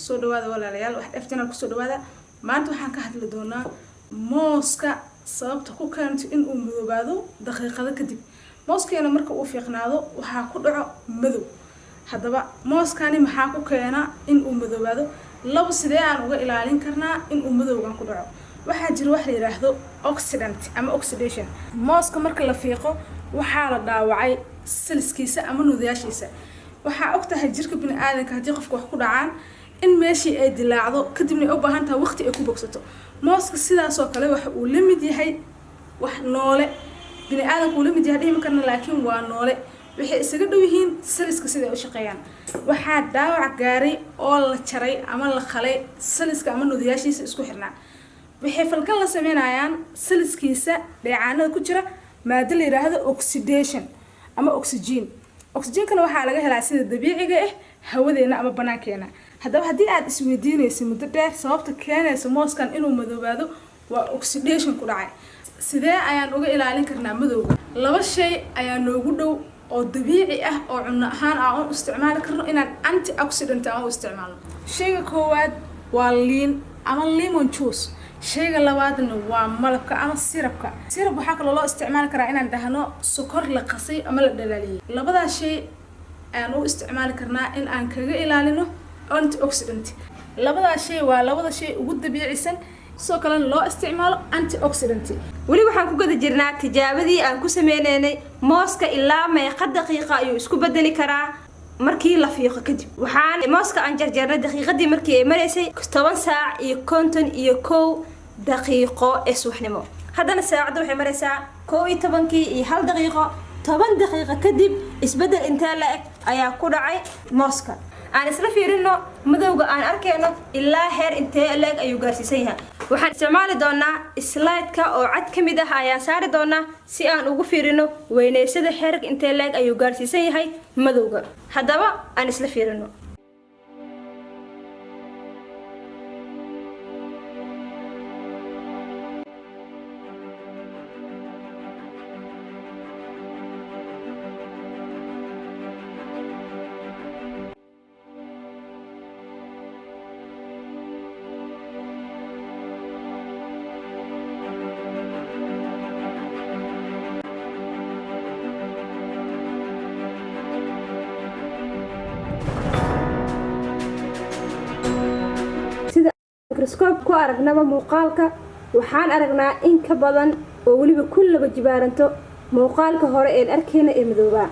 Soo dhawaada walaalayaal, wax dheef channel kusoo dhawaada. Maanta waxaan ka hadli doonaa mooska sababta ku keento in uu madoobaado daqiiqado kadib. Mooskeena marka uu fiiqnaado waxaa ku dhaco madow. Haddaba mooskani maxaa ku keena in uu madoobaado? Labo, sidee aan uga ilaalin karnaa in uu madowgan ku dhaco? Waxaa jira wax la yidhaahdo oxidant ama oxidation. Mooska marka la fiiqo waxaa la dhaawacay cellskiisa ama nudayaashiisa. Waxaa og tahay jirka bini-aadanka haddii qofka wax ku dhacaan in meeshii ay dilaacdo, kadibna ay u baahan tahay waqti ay ku bogsato. Mooska sidaasoo kale waxa uu la mid yahay wax noole. Bini-aadanka uu la mid yahay dhihi karna, laakiin waa noole, waxay isaga dhow yihiin cellska sida ay u shaqeeyaan. Waxaa dhaawac gaaray oo la jaray ama la qalay cellska ama nudayaashiisa isku xirnaa. Waxay falgal la sameynayaan cellskiisa dheecaanada ku jira maado la yidhaahdo oxidation ama oxygen. Oxygenkana waxaa laga helaa sida dabiiciga ah hawadeena ama banaankeena. Haddaba haddii aad isweydiinaysa muddo dheer sababta keenaysa mooskan inuu madoobaado, waa oxidation ku dhacay. Sidee ayaan uga ilaalin karnaa madowga? Laba shay ayaa noogu dhow oo dabiici ah oo cunno ahaan aan u isticmaali karno inaan antioxidant aan u isticmaalno. Shayga koowaad waa liin ama lemon juice. Shayga labaadna waa malabka ama syrupka. Syrup waxaa kaloo loo isticmaali karaa inaan dhahno sokor la qasay ama la dhalaaliyey. Labadaas shay ayaan u isticmaali karnaa in aan kaga ilaalino antioxidant. Labadaas shay waa labada shay ugu dabiicisan, sidoo kalena loo isticmaalo antioxidant. Weli waxaan ku guda jirnaa tijaabadii aan ku sameyneynay mooska ilaa meeqa daqiiqa ayuu isku bedeli karaa markii la fiiqo kadib. Waxaan mooska aan jarjarnay daqiiqadii markii ay maraysay 10 saac iyo 51 daqiiqo ee subaxnimo. Haddana saacadda waxay maraysaa 11-kii iyo 1 daqiiqo. 10 daqiiqo kadib isbeddel intee la eg ayaa ku dhacay mooska? Aan isla fiirino madowga aan arkayno ilaa heer intee leeg ayuu gaarsiisan yahay. Waxaan isticmaali doonaa slideka oo cad ka mid ah ayaan saari doonaa si aan ugu fiirino weynaysada heerka intee leeg ayuu gaarsiisan yahay madowga. Haddaba aan isla fiirino. Sida microscope ku aragnaba muuqaalka, waxaan aragnaa in ka badan oo weliba ku laba jibaaranto muuqaalka hore een arkayna ee madoobaa.